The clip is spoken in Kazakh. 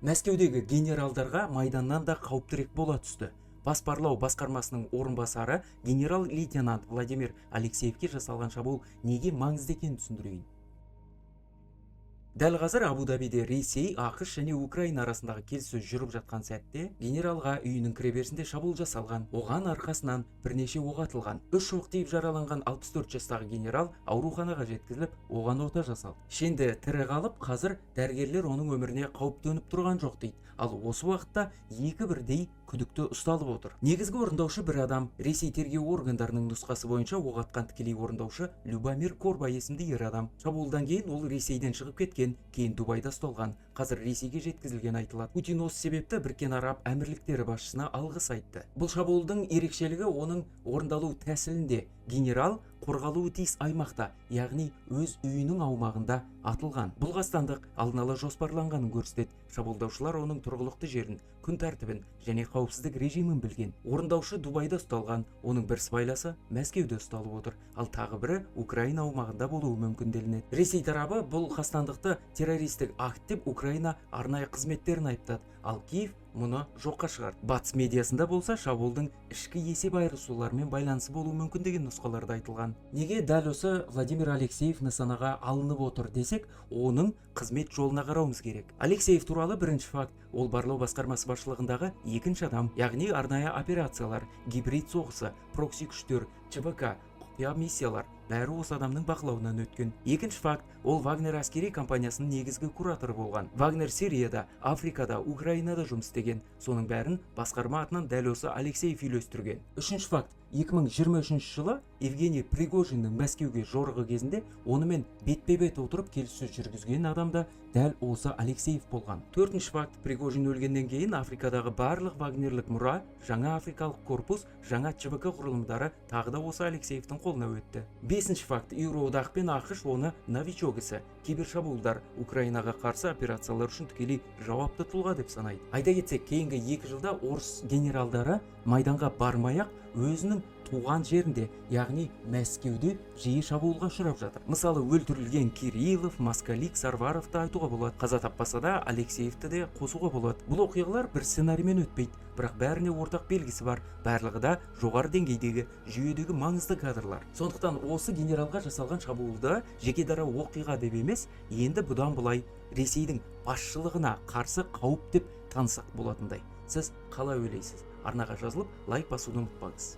Мәскеудегі генералдарға майданнан да қауіптірек бола түсті. Бас барлау басқармасының орынбасары генерал-лейтенант Владимир Алексеевке жасалған шабуыл неге маңызды екенін түсіндірейін. Дәл қазір Абу-Дабиде Ресей, АҚШ және Украина арасындағы келіссөз жүріп жатқан сәтте генералға үйінің кіреберісінде шабуыл жасалған. Оған арқасынан бірнеше оқ атылған. Үш оқ тиіп жараланған 64 жастағы генерал ауруханаға жеткізіліп, оған ота жасалды. Шенді тірі қалып, қазір дәрігерлер оның өміріне қауіп төніп тұрған жоқ дейді. Ал осы уақытта екі бірдей күдікті ұсталып отыр. Негізгі орындаушы бір адам. Ресей тергеу органдарының нұсқасы бойынша оқ атқан тікелей орындаушы Любомир Корба есімді ер адам. Шабуылдан кейін ол Ресейден шығып кеткен, кейін Дубайда ұсталған. Қазір Ресейге жеткізілгені айтылады. Путин осы себепті Біріккен Араб Әмірліктері басшысына алғыс айтты. Бұл шабуылдың ерекшелігі оның орындалу тәсілінде: генерал қорғалуы тиіс аймақта, яғни өз үйінің аумағында атылған. Бұл қастандық алдын ала жоспарланғанын көрсетеді. Шабуылдаушылар оның тұрғылықты жерін, күн тәртібін және қауіпсіздік режимін білген. Орындаушы Дубайда ұсталған, оның бір сыбайласы Мәскеуде ұсталып отыр, ал тағы бірі Украина аумағында болуы мүмкін делінеді. Ресей тарабы бұл қастандықты террористік акт деп Украина арнайы қызметтерін айыптады, ал Киев мұны жоққа шығарды. Батыс медиасында болса, шабуылдың ішкі есеп айырысулармен байланысы болуы мүмкін деген нұсқалар да айтылған. Неге дәл осы Владимир Алексеев нысанаға алынып отыр десек, оның қызмет жолына қарауымыз керек. Алексеев туралы бірінші факт: ол барлау басқармасы басшылығындағы екінші адам, яғни арнайы операциялар, гибрид соғысы, прокси күштер, ЧВК, құпия миссиялар — бәрі осы адамның бақылауынан өткен. Екінші факт: ол Вагнер әскери компаниясының негізгі кураторы болған. Вагнер Сирияда, Африкада, Украинада жұмыс істеген. Соның бәрін басқарма атынан дәл осы Алексеев үйлестірген. Үшінші факт: 2023 жылы Евгений Пригожиннің Мәскеуге жорығы кезінде онымен бетпе-бет отырып келіссөз жүргізген адам да дәл осы Алексеев болған. Төртінші факт: Пригожин өлгеннен кейін Африкадағы барлық вагнерлік мұра, жаңа африкалық корпус, жаңа ЧВК құрылымдары тағы да осы Алексеевтің қолына өтті. Бесінші факт: Еуроодақ пен АҚШ оны новичок ісі, кибершабуылдар, Украинаға қарсы операциялар үшін тікелей жауапты тұлға деп санайды. Айта кетсек, кейінгі 2 жылда орыс генералдары майданға бармай ақ өзінің туған жерінде, яғни Мәскеуде жиі шабуылға ұшырап жатыр. Мысалы, өлтірілген Кириллов, Москалик, Сарваровты айтуға болады. Қаза таппаса да, Алексеевті де қосуға болады. Бұл оқиғалар бір сценариймен өтпейді, бірақ бәріне ортақ белгісі бар: барлығы да жоғары деңгейдегі, жүйедегі маңызды кадрлар. Сондықтан осы генералға жасалған шабуылды жеке дара оқиға деп емес, енді бұдан былай Ресейдің басшылығына қарсы қауіп деп танысақ болатындай. Сіз қалай ойлайсыз? Арнаға жазылып, лайк басуды ұмытпаңыз.